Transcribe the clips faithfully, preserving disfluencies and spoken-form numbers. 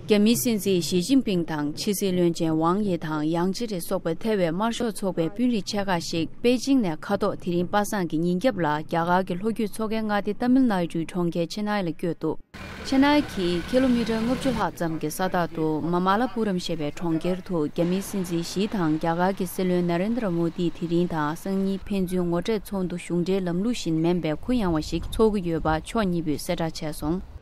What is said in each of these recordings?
རྒྱ་མིའི་སྲིད་འཛིན་ཞི་ཅིན་ཕིང་དང་ཕྱི་སྲིད་བློན་ཆེན་ཝང་ཡེ་དང་ཡང་ཅི་རེ་སོགས་པ་ཐེ་བའི་དམར་ཤོག་ཚོགས་པའི་དཔོན་རིགས་ཆེ་ཁག་ཞིག་པེ་ཅིང་ནས་ཁ་ཐོག་དེ་རིང་པ་སངས་ཀྱི་ཉིན་རྒྱབ་ལ་རྒྱ་གར་གྱི་ལྷོ་རྒྱུད་མཚོ་ཁའི་མངའ་སྡེ་ཏ་མིལ་ནཱ་ཌུའི་གྲོང་ཁྱེར་ཆེ་ནའི་ལ་བསྐྱོད་འདུག་ཆེ་ནའི་གི་ཁི་ལོ་མི་ཊར་ལྔ་བཅུ་ལྷག་ཙམ་གྱི་ས་ཐག་ཏུ་མ་མ་ལ་པུ་རམ་ཞེས་པའི་གྲོང་ཁྱེར་དུ་རྒྱ་མིའི་སྲིད་འཛིན་ཞི་དང་རྒྱ་གར་གྱི་སྲིད་བློན་ན་རེན་དྲ་མོ་དིས་དེ་རིང་དང་སང་ཉིན་ཕན་ཚུན་ངོ་འཕྲད་ཚོགས་འདུ་གཞུང་འབྲེལ་ལམ་ལུགས་བཞིན་མིན་པའི་གུ་ཡངས་པ་ཞིག་འཚོགས་ཀྱི་ཡོད་པ་ཕྱོགས་གཉིས་པོས་གསལ་བསྒྲགས་བྱས་སོང་།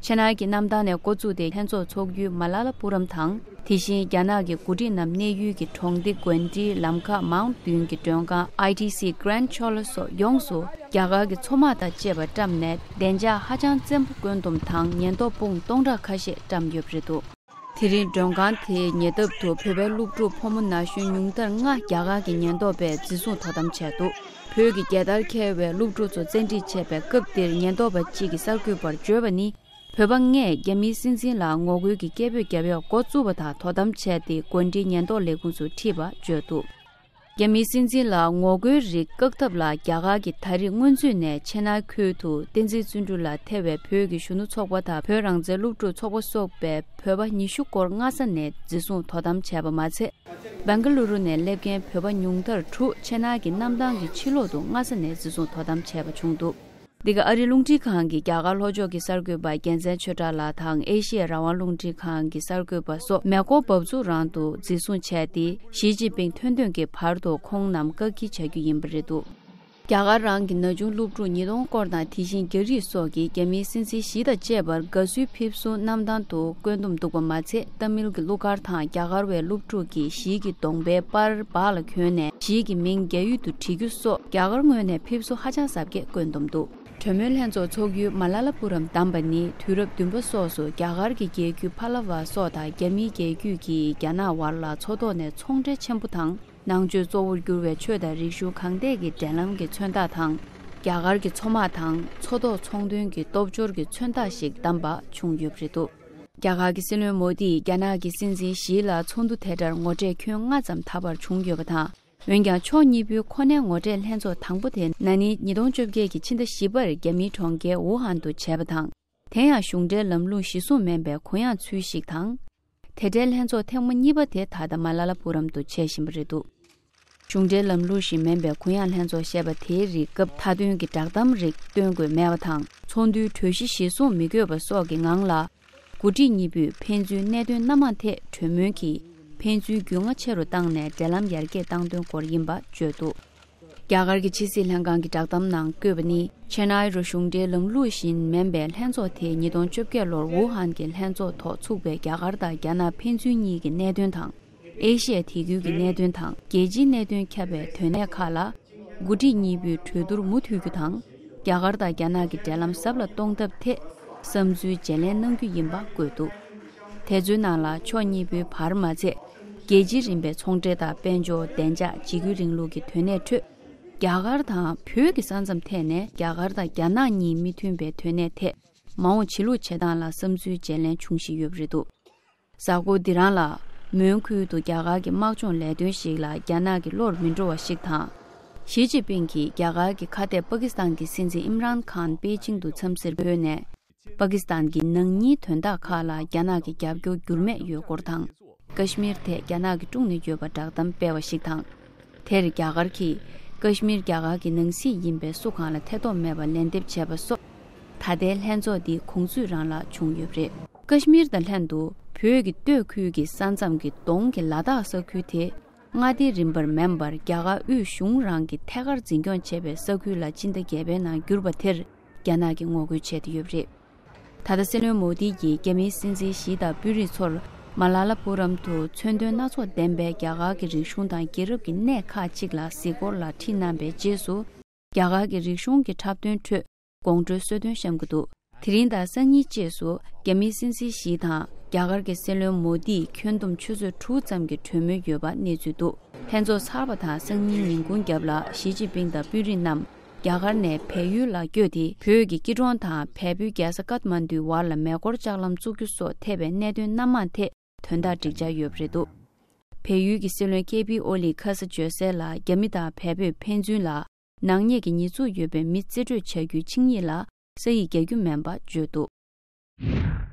ཆེ་ནའི་གི་གནམ་ཐང་ནས་འགོ་བཙུགས་ཏེ་ལྷན་ཚོགས་འཚོགས་ཡུལ་མ་ལ་ལ་པུ་རམ་དང་། དེ་བཞིན་རྒྱ་ནག་གི་འགོ་ཁྲིད་རྣམས་གནས་ཡུལ་གྱི་གྲོང་སྡེ་གོན་ཏྲིའི་ལམ་ཁ་མའོན་ཊི་མདུན་གྱི་མགྲོན་ཁང་ཨའི་ཊི་སི་Grand Chole སོགས་ཡོངས་སུ་རྒྱ་གར་གྱི་མཚོ་དམག་དང་བཅས་པ་བཀྲམ་ནས་བདེ་འཇགས་ཧ་ཅང་བཙན་པོ་བསྐོས་འདོམས་དང་ཉེན་རྟོག་དཔུང་སྟོང་ཕྲག་ཁ་ཤས་བཀྲམ་ཡོད་པ་རེད་འདུག་དེ་རིང་མགྲོན་ཁང་དེའི་ཉེ་འདབས་དུ་བོད་པའི་སློབ་ཕྲུག་ཕོ་མོ་ན་གཞོན་ཉུང་མཐར་ལྔ་རྒྱ་གར་གྱི་ཉེན་རྟོག་པས་འཛིན་བཟུང་དོ་དམ་བྱས་འདུག་བོད་ཀྱི་རྒྱལ་དར་འཁྱེར་བའི་སློབ་ཕྲུག་ཚོ་བཙན་ཁྲིད་བྱས་པའི་སྐབས་འདིར་ཉེན་རྟོག་པ་གཅིག་གིས་གསར་འགོད་པར་བརྗོད་པ་ནི། བོད་པ་ལྔས་རྒྱ་མིའི་སྲིད་འཛིན་ལ་ངོ་རྒོལ་གྱི་སྐད་འབོད་བརྒྱབ་ཡག་འགོ་བཙུགས་པ་དང་དོ་དམ་བྱས་ཏེ་གོན་ཏྲིའི་ཉེན་རྟོག་ལས་ཁུངས་སུ་ཁྲིད་པ་བརྗོད་འདུག་རྒྱ་མིའི་སྲིད་འཛིན་ལ་ངོ་རྒོལ་རིགས་བཀག་ཐབས་ལ་རྒྱ་གར་གྱིས་ད་རེས་སྔོན་ཚུད་ནས་ཆེ་ནའི་ཁུལ་དུ་བསྟན་འཛིན་བརྩོན་འགྲུས་ལགས་ཐེ་བའི་བོད་ཀྱི་གཞོན་ནུ་ཚོགས་པ་དང་བོད་རང་བཙན་སློབ་ཕྲུག་ཚོགས་པ་སོགས་པའི་བོད་པ་ཉི་ཤུ་སྐོར་སྔ་ས་ནས་འཛིན་བཟུང་དོ་དམ་བྱས་པ་མ་ཚད། སྦེང་ག་ལུ་རུ་ནས་སླེབས་མཁན་བོད་པ་ཉུང་མཐར་དྲུག་ཆེ་ནའི་གི་གནམ་ཐང་གི་ཕྱི་ལོགས་དུ་སྔ་ས་ནས་འཛིན་བཟུང་དོ་དམ་བྱས་པ་བྱུང་འདུག་འདི་ག་ཨ་རི་རླུང་འཕྲིན་ཁང་གི་རྒྱ་གར་ལྷོ་ཕྱོགས་ཀྱི་གསར་འགོད་པ་རྒྱལ་མཚན་ཆོས་གྲགས་ལགས་དང་ཨེ་ཤི་ཡ་རང་དབང་རླུང་འཕྲིན་ཁང་གི་གསར་འགོད་པ་སོགས་མེ་འཁོར་འབབ་ཚུགས་རང་དུ་འཛིན་བཟུང་བྱས་ཏེ་ཞི་ཅིན་ཕིང་ཐོན་དོན་གྱི་བར་དུ་ཁོང་རྣམས་བཀག་སྐྱིལ་བྱ་རྒྱུ་ཡིན་པ་རེད་འདུག་རྒྱ་གར་རང་གི་ན་ཆུང་སློབ་ཕྲུག་ཉིས་སྟོང་སྐོར་དང་དེ་བཞིན་རྒྱ་རིགས་སོགས་ཀྱིས་རྒྱ་མིའི་སྲིད་འཛིན་ཞི་དང་བཅས་པར་དགའ་བསུའི་ཕེབས་བསུ་གནམ་ཐང་དུ་བཀོད་འདོམས་འདུག་པ་མ་ཚད་ཏ་མིལ་གྱི་གླུ་གར་དང་རྒྱ་གར་བའི་སློབ་ཕྲུག་གིས་ཞི་གི་གདོང་པའི་པར་སྦག་ལ་གྱོན་ནས་ཞི་གི་མིང་རྒྱ་ཡུལ་དུ་བྲིས་རྒྱུ་སོགས་རྒྱ་གར་ངོས་ནས་ཕེབས་བསུ་ཧ་ཅང་གཟབ་རྒྱས་བཀོད་འདོམས་འདུག་གྲོས་མོལ་ལྷན་ཚོགས་ཚོགས་ཡུལ་མ་ལ་ལ་པུ་རམ་བདམས་པ་ནི་དུས་རབས་བདུན་པ་སོགས་སུ་རྒྱ་གར་གྱི་རྒྱལ་རྒྱུད་ཕ་ལ་ཝ་སོགས་དང་རྒྱ་མིའི་རྒྱལ་རྒྱུད་ཀྱིས་རྒྱ་ནག་བར་ལ་མཚོ་ཐོག་ནས་ཚོང་འབྲེལ་ཆེན་པོ་དང་། ནང་ཆོས་གཙོ་བོར་གྱུར་བའི་ཆོས་དང་རིག་གཞུང་གང་ཐད་ཀྱི་འབྲེལ་ལམ་གྱི་མཚོན་རྟགས་དང་། རྒྱ་གར་གྱི་མཚོ་དམག་དང་མཚོ་ཐོག་ཚོང་དོན་གྱི་སྟོབས་འབྱོར་གྱི་མཚོན་རྟགས་ཤིག་བདམས་པ་བྱུང་ཡོད་པ་རེད་འདུག་རྒྱ་གར་གྱི་སྲིད་བློན་མོ་དིས་རྒྱ་ནག་གི་སྲིད་འཛིན་ཞི་ལ་ཚོགས་འདུ་དེ་འདྲར་ངོ་འཕྲད་ཁྱོན་ལྔ་ཙམ་ད་བར་བྱུང་ཡོད་པ་དང་། འོན་ཀྱང་ཕྱོགས་གཉིས་པོའི་ཁོ་ནའི་ངོ་འཕྲད་ལྷན་ཚོགས་དང་པོ་དེ་ན་ནིང་ཉིས་སྟོང་བཅོ་བརྒྱད་ཀྱི་ཕྱི་ཟླ་བཞི་པར་རྒྱ་མིའི་གྲོང་ཁྱེར་ཝུ་ཧན་དུ་བྱས་པ་དང་། དེ་ཡང་གཞུང་འབྲེལ་ལམ་ལུགས་གཞིར་བཟུང་མིན་པའི་གུ་ཡངས་ཚུལ་ཞིག་དང་། དེ་འབྲེལ་ལྷན་ཚོགས་ཐེངས་མ་གཉིས་པ་དེ་ད་ལྟ་མ་ལ་ལ་པུ་རམ་དུ་བྱེད་བཞིན་པ་རེད་འདུག་གཞུང་འབྲེལ་ལམ་ལུགས་ཤིག་མིན་པའི་གུ་ཡངས་ལྷན་ཚོགས་ཞེས་པ་དེའི་རིགས་སྐབས་མཐའ་དོན་གྱི་བསྒྲགས་གཏམ་རིགས་སྟོན་དགོས་མེད་པ་དང་། ཚོགས་འདུའི་གྲོས་གཞི་གཞིར་བཟུང་མི་དགོས་པ་སོགས་ཀྱི་ངང་ལ། འགོ་ཁྲིད་གཉིས་པོས་ཕན་ཚུན་གནད་དོན་སྣ་མང་ཐད་གྲོས་མོལ་གྱིས་ཕན་ཚུན་རྒྱུས་མངའ་ཆེ་རུ་བཏང་ནས་འབྲེལ་ལམ་ཡར་རྒྱས་བཏང་དོན་སྐོར་ཡིན་པ་བརྗོད་འདུག་རྒྱ་གར་གྱི་ཕྱི་སྲིད་ལྷན་ཁང་གི་བསྒྲགས་གཏམ་ནང་བཀོད་པ་ནི། ཆེ་ནའི་རུ་གཞུང་འབྲེལ་ལམ་ལུགས་བཞིན་མིན་པའི་ལྷན་ཚོགས་དེ་ཉིས་སྟོང་བཅོ་བརྒྱད་ལོར་ཝུ་ཧན་གྱི་ལྷན་ཚོགས་ཐོག་ཚུགས་པའི་རྒྱ་གར་དང་རྒྱ་ནག་ཕན་ཚུན་གཉིས་ཀྱི་གནད་དོན་དང་། ཨེ་ཤི་ཡ་དེ་ཁུལ་གྱི་གནད་དོན་དང་རྒྱལ་སྤྱིའི་གནད་དོན་ཁྱབ་པའི་དོན་གནད་ཁག་ལ། འགོ་ཁྲིད་གཉིས་པོས་གྲོས་བསྡུར་མུ་མཐུད་རྒྱུ་དང་། རྒྱ་གར་དང་རྒྱ་ནག་གི་འབྲེལ་ལམ་ཟབ་ལ་གཏོང་ཐབས་ཐད་བསམ་ཚུལ་བརྗེ་ལེན་གནང་རྒྱུ་ཡིན་པ་བཀོད་འདུག་དེ་ཚོའི་ནང་ལ་ཕྱོགས་གཉིས་པོའི་བར་མ་ཚད། རྒྱལ་སྤྱིའི་རིམ་པའི་ཚོང་འབྲེལ་དང་དཔལ་འབྱོར། བདེ་འཇགས། འཇིགས་སྐུལ་རིང་ལུགས་ཀྱི་དོན་གནད་ཁྲོད། རྒྱ་གར་དང་བོད་ཀྱི་ས་མཚམས་ཐད་ནས་རྒྱ་གར་དང་རྒྱ་ནག་གཉིས་མི་མཐུན་པའི་དོན་གནད་ཐད། མ་འོངས་བྱེད་ལུགས་བྱེད་སྟངས་ལ་བསམ་ཚུལ་བརྗེ་ལེན་འབྱུང་བཞིན་ཡོད་པ་རེད་འདུག་གཟའ་འཁོར་འདི་རང་ལ། མོན་ཁུལ་དུ་རྒྱ་གར་གྱི་དམག་སྦྱོང་ལས་དོན་ཞིག་ལ་རྒྱ་ནག་གི་བློར་མི་འགྲོ་བ་ཞིག་དང་། ཞི་ཅིན་ཕིང་གིས་རྒྱ་གར་གྱི་ཁ་གཏད་པ་ཀི་སི་ཐན་གྱི་སྲིད་འཛིན་ཨིམ་རཱན་ཁཱན་པེ་ཅིང་དུ་འཚམས་གཟིགས་ཕེབས་ནས། པ་ཀི་སི་ཐན་གྱི་ནང་མིའི་དོན་དག་ཁག་ལ་རྒྱ་ནག་གི་རྒྱབ་སྐྱོར་འགྱུར་མེད་ཡོད་སྐོར་དང་། ཀ་ཤི་མིར་ཐད་རྒྱ་ནག་གིས་དཀྲུགས་ནས་ཡོད་པ་བསྒྲགས་གཏམ་སྤེལ་བ་ཞིག་དང་། དེར་རྒྱ་གར་གྱིས་ཀ་ཤི་མིར་རྒྱ་གར་གྱི་ནང་སྲིད་ཡིན་པས་སུ་གང་ལ་ཐེ་གཏོགས་མེད་པར་ལན་འདེབས་བྱས་པ་སོགས། ད་ལྟའི་ལྷན་ཚོགས་འདི་གོང་ཚུད་རང་ལ་བྱུང་ཡོད་པ་རེད། ཀ་ཤི་མིར་དང་ལྷན་དུ་བོད་ཀྱི་སྟོད་ཁུལ་གྱི་ས་མཚམས་ཀྱི་གདོང་གི་ལ་དྭགས་ས་ཁུལ་དེ། མངའ་སྡེའི་རིམ་པར་མིན་པར་རྒྱ་གར་དབུས་གཞུང་རང་གིས་ཐད་ཀར་འཛིན་སྐྱོང་བྱེད་པའི་ས་ཁུལ་ལ་སྤྱི་ཟླ་བརྒྱད་པའི་ནང་གྱུར་པ་དེར་རྒྱ་ནག་གིས་ངོ་རྒོལ་བྱས་ཏེ་ཡོད་པ་རེད། ད་ལྟ་སྲིད་བློན་མོ་དི་ཡིས་རྒྱ་མིའི་སྲིད་འཛིན་ཞི་དང་དཔོན་རིགས་ཚོར་མ་ལ་ལ་པུ་རམ་དུ་མཚོན་དོན་སྣ་ཚོགས་ལྡན་པའི་རྒྱ་གར་གྱི་རིག་གཞུང་དང་རྒྱལ་རབས་ཀྱི་གནས་ཁག་ཅིག་ལ་གཟིགས་སྐོར་ལ་ཁྲིད་གནང་པའི་རྗེས་སུ། རྒྱ་གར་གྱི་རིག་གཞུང་གི་འཁྲབ་སྟོན་ཁྲོད་དགོང་དྲོའི་གསོལ་སྟོན་བཤམས་ཀྱི་འདུག་དེ་རིང་དང་སང་ཉིན་བཅས་སུ་རྒྱ་མིའི་སྲིད་འཛིན་ཞི་དང་རྒྱ་གར་གྱི་སྲིད་བློན་མོ་དིས་ཁྱོན་བསྡོམས་ཆུ་ཚོད་དྲུག་ཙམ་གྱི་གྲོས་མོལ་ཡོད་པ་གནས་ཚུལ་འདུག་ལྷན་ཚོགས་ཚར་བ་དང་སང་ཉིན་ཉིན་གུང་རྒྱབ་ལ་ཞི་ཅིན་ཕིང་དང་དཔོན་རིགས་རྣམས་རྒྱ་གར་ནས་བལ་ཡུལ་ལ་བསྐྱོད་དེ་བོད་ཀྱི་སྐྱིད་གྲོང་དང་བལ་པོའི་རྒྱལ་ས་ཀཏ་མན་ཌུའི་བར་ལ་མེ་འཁོར་ལྕགས་ལམ་བཙུགས་རྒྱུ་སོགས་ཐེ་བའི་གནད་དོན་སྣ་མང་ཐད་དོན་དག་འགྲིག་འཆར་ཡོད་པ་རེད་འདུག་བལ་ཡུལ་གྱི་སྲིད་བློན་ཀེ་པི་ཨོ་ལིས་ཁ་ས་བརྗོད་གསལ་ལ་རྒྱ་མི་དང་བལ་པོས་ཕན་ཚུན་ལ་ནག་ཉེས་ཀྱི་ཉེས་འཛུགས་ཡོད་པའི་མི་རྩིས་སྤྲོད་བྱ་རྒྱུའི་ཆིངས་ཡིག་ལ་ས་ཡིག་རྒྱག་རྒྱུ་མིན་པ་བརྗོད་འདུག